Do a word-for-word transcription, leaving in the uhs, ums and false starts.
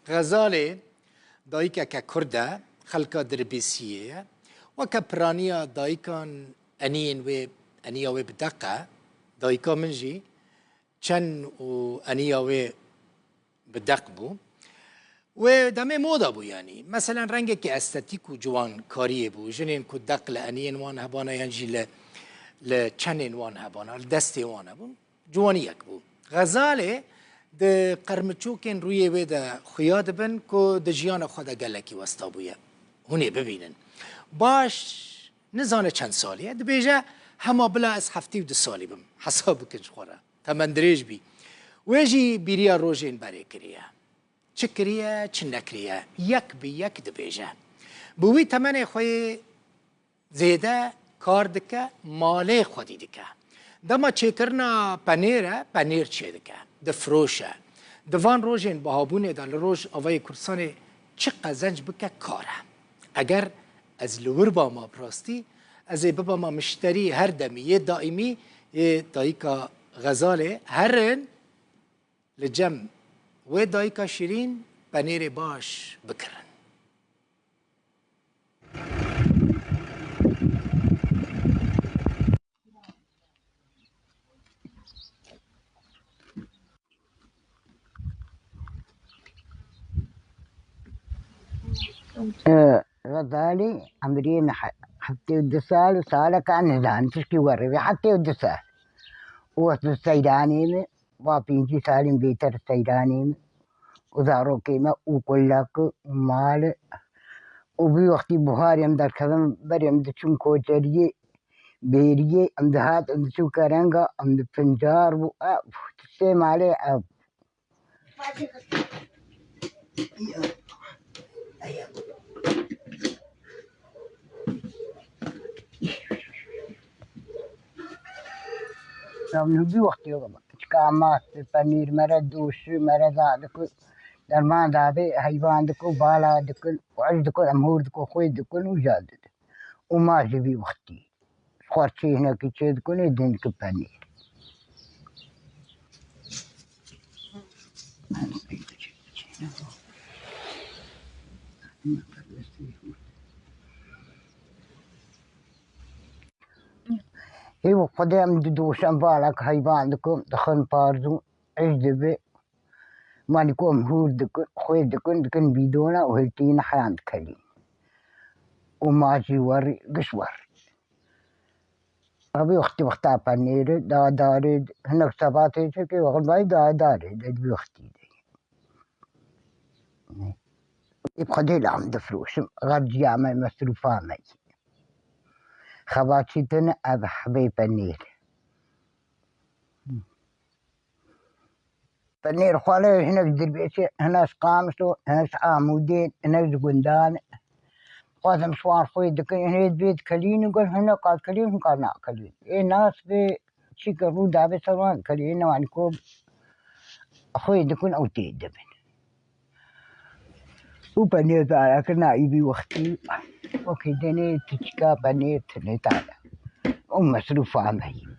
Xezalê dayikeke Kurd e, xelka Dirbêsiyê ye. Weke piraniya dayikan eniyên wê, eniya wê bi deq e. Dayika min jî çen û eniya wê bi deq bû. Wê demê moda bû yanî. Meselen rengekî estetîk û ciwankariyê bû. Jinên ku deq li eniyên wan hebana yan jî li, li çenên wan hebana, li destê wan hebûn. Ciwaniyek bû. Xezalê di qermiçokên rûyê wê de xuya dibin ku di jiyana xwe de gelekî westa bûye. Hûn ê bibînin. Baş nizane çend salî ye. Dibêje, hema bila ez heftê û du salî bim. Hesab bikin ji xwe re. Temen dirêj bî. Wê jî bîriya rojên berê kiriye. Çi kiriye, çi nekiriye. Yek bi yek dibêje. Bi wî temenê xwe yê zêde kar dike, malê xwedî dike. Dema çêkirina penêr e, penêr çêdike, difiroşe. Di van rojên bihabûnê de li Rojavayê Kurdistanê çi qezenc bike kar e. Eger ez li wir bama bi rastî, ez ê bibama mişterî her demî yê daîmî yê dayika Xezalê, herin li cem wê dayika şirîn penêrê baş bikirin. Ee, Xezalî emrê min he-, heftê û du sal û saleka nizanim tişkî werê wê heftê û du sal. Û ez li seyranê me, va pêncî salên bêtir seyranê me û zarokê me û kulek û mal û vî wextî buharê em derkevin berê em diçûn koçeriyê, bêriyê, em dihat, em diçû kerenga, em di pincar bû, ev, tiştê malê ev. Em nû bî wextê çika mast, penîr mere, doşî mere da dikin, derman dabê, heyvan dikin, bala dikin, û ez dikin, em hûr dikin, xwê dikin û ja didin. Û ma jî vî wextî. Xwarçê hinekî çê dikin ê din ki penîr. Hê Xwedê em didoşin balek heyvan dikin, dixin parzû, ij dibe. Malî ku em hûr dikin, xwê dikin, dikin bîdona û hêltî neheyan dikelîn. Û ma jî werî, giş werî. Abi wextî wexta penêrê, da darê, hinek sebatê çekê, wextî da darê, de di wextî de. Ê Xwedê lam difroşim, xerciya me, mesrûfa me. Xebaçî tune ev hebê penêr. Penêr xwale hinek Dirbêsê, hinek Qamişlo, hinek Amûdê, hinek ji gundan. Xwazim şwan xwê dikin, hinek bê dikelîn, gel hinek qat kelîn, hinek qat nakelîn. Ê nas bê çîke rû dabe ser wan dikelîn, ê newan ku xwê dikin ew tê dibin. Û penêr dara kirina î vî wextî. Wekî denê tiçka penêr tune tane. Û mesrûfa me yî.